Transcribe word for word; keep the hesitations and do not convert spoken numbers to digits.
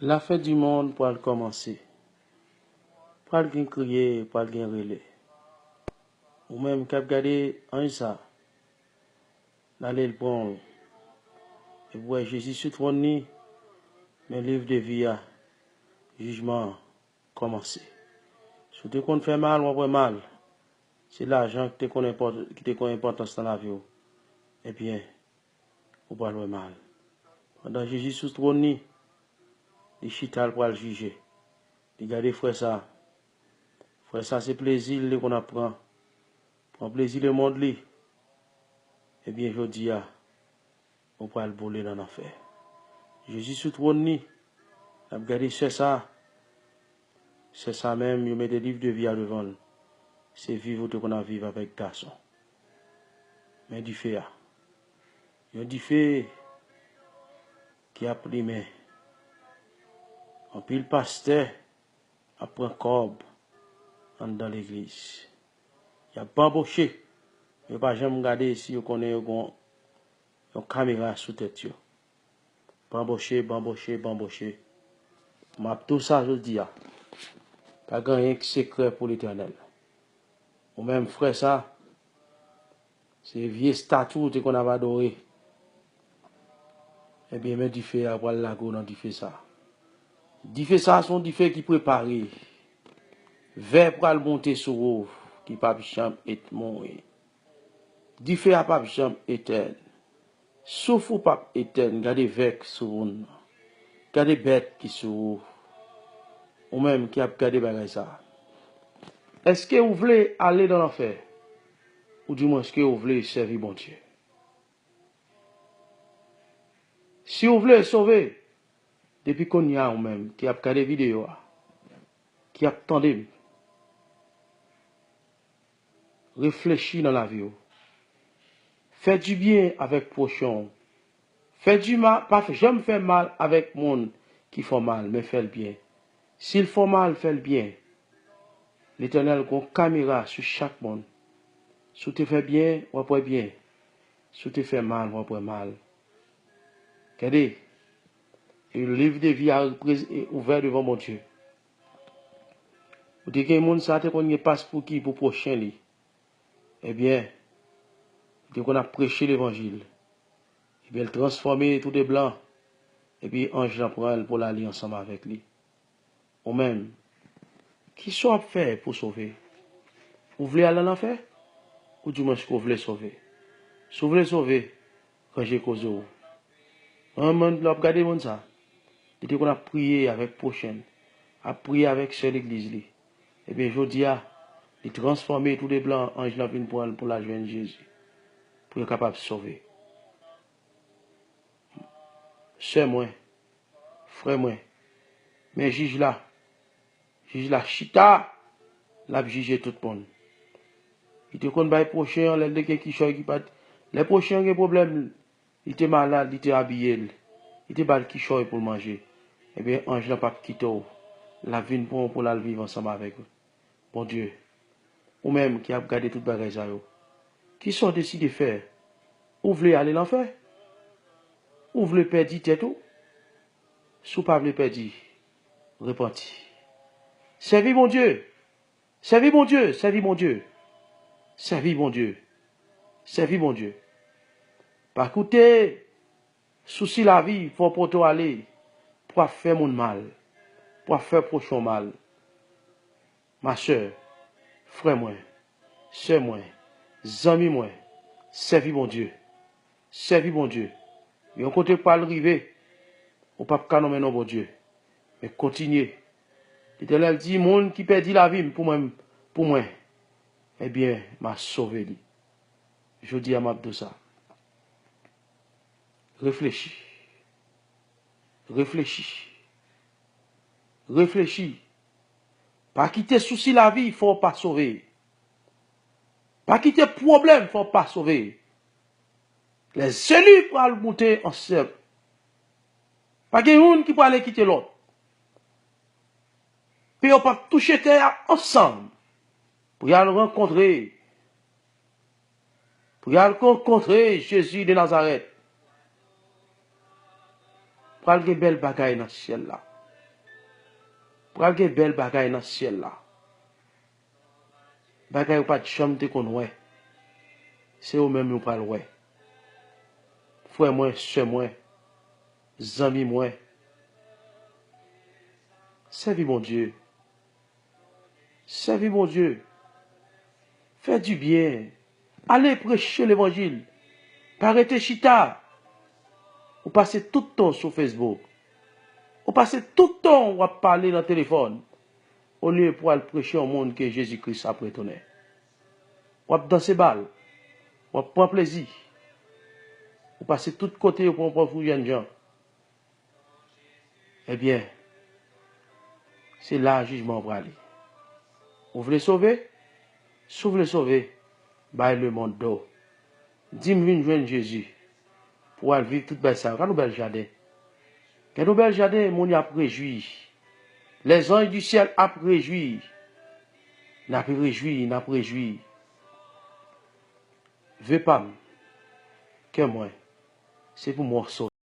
Lafèt di monn pral kòmanse. Pral gen kriye, pral gen rele. Ou menm k ap gade anj sa, l ale l pran w. Epi w wè Jezi sou twòn li, men liv de vi a, jijman an kòmanse. Si w te konn fè mal, w ap wè mal. Se lajan ki te konn enpòt-, ki te konn enpòtans nan lavi w. Ebyen, ou pral wè mal. Pandan Jezi sou twòn li, li chita, l pral jije. Li gade frè sa. Frè sa se plezi l li konn ap pran. Pran plezi lemonn li. Ebyen, jodi a, ou pral boule nan lanfè. Jezi sou twòn li, l ap gade sè sa. Sè sa menm, yo mete liv de vi a devan l. Se viv ou te konn ap viv avèk gason. Men dife a. Yon dife ki ap limen. Anpil pastè ap pran kòb anndan legliz. Y ap banboche. Yo pa janm gade si yo konnen yo gon yon kamera sou tèt yo. Banboche, banboche, banboche. M ap di w sa jodi a. Pa gen anyen ki sekrè pou Letènèl. Ou menm frè sa, se vye estati w te konn ap adore. Ebyen, men dife a pral lage w nan dife sa. Dife sa se yon dife ki prepare. Vè pral monte sou ou, ki p ap janm et mouri. Dife a p ap janm etèn. Souf ou p ap etèn. Gade vè k sou ou nan. Gade bèt ki sou ou. Ou menm ki ap gade bagay sa. Èske ou vle ale nan lanfè? Oudimwens ke ou vle sèvi Bondye? Si ou vle sove, depi kounye a ou menm ki ap gade videyo a, ki ap tande m, reflechi nan lavi w. Fè dibyen avèk pwochen w. Fè di mal, pa janm fè mal avèk moun ki fè w mal, men fè l byen. Si l fè w mal, fè l byen. Letènèl gon kamera sou chak moun. Si w te fè byen, w ap wè byen. Si w te fè mal, w ap wè mal. Gade, e liv de vi a prez-, e ouvè devan Bondye. Ou te gen moun sa te konn gen pas pou ki pou pwochen li. Ebyen, li te konn ap preche levanjil. Ebyen, l transfòme tou de blan. Epi anj lan pran l pou l ale ansanm avèk li. Ou menm, kisa w ap fè pou sove? Ou vle al nan lanfè? Oudimwens ke w vle sove? Si w vle sove, ranje koze w. An, moun, lè w ap gade moun sa, li te konn ap priye avèk pwochen l, ap priye avèk sè legliz li. Ebyen, jodi a, li transfòme tou de blan, anj lan vin pran l pou l al jwenn Jezi, pou yo kapab sove. Sè mwen, frè mwen, men jij la. Jij la chita, l ap jije tout moun. Li te konn bay pwochen an, lè l te gen kichòy ki pa t, lè pwochen an gen pwoblèm, li te malad, li te abiye l, li te ba l kichòy pou l manje. Ebyen, anj lan p ap kite w, l ap vin pran w pou l al viv ansanm avèk ou. Bondye, ou menm ki ap gade tout bagay sa yo, kisa w deside fè? Ou vle ale lanfè? Ou vle pèdi tèt ou? Si w pa vle pèdi, repanti. Sèvi Bondye! Sèvi Bondye! Sèvi Bondye! Sèvi Bondye! Sèvi Bondye! Pa koute sousi lavi fè w pote w ale pou ap fè moun mal, pou ap fè pwochen w mal. Ma sè, frè mwen, sè mwen, zanmi mwen, sèvi Bondye. Sèvi Bondye. Yon kote pral rive, ou p ap ka nonmen non Bondye. Men kontinye. Letènèl di, moun ki pèdi lavi m pou mwen, pou mwen, ebyen, m a sove li. Jodi a, m ap di w sa. Reflechi. Reflechi. Reflechi. Pa kite sousi lavi fè w pa sove. Pa kite pwoblèm fè w pa sove. Lèzeli pral moute an sèk. Pa gen youn ki prale kite lòt. Pye yo p ap touche tè a ansanm. Pou y al rankontre, pou y al rankontre Jezi de Nazarèt. Pral gen bèl bagay nan syèl la. Pral gen bèl bagay nan syèl la. Bagay ou pa t janm te konn wè. Se ou menm ou pral wè. Frè mwen, sè mwen, zanmi mwen, sèvi Bondye. Sèvi Bondye. Fè dibyen. Ale preche levanjil. Pa rete chita. Ou pase tout tan w sou Facebook. Ou pase tout tan w ap pale nan telefòn. Olye pou al preche yon moun ke Jezi Kris ap retounen. W ap danse bal. W ap pran plezi. Ou pase tout kote yo pran pòv pou jènjan. Ebyen, se la jijman an prale. Ou vle sove? Si w vle sove, bay lemonn do. Di m vin jwenn Jezi pou w al viv tout bagay sa yo. Gad yon bèl jaden. Gad yon bèl jaden, moun y ap rejwi. Lèzanj di syèl ap rejwi. N ap rejwi, n ap rejwi. Ve pa m, kè mwen, se pou mwen w sove.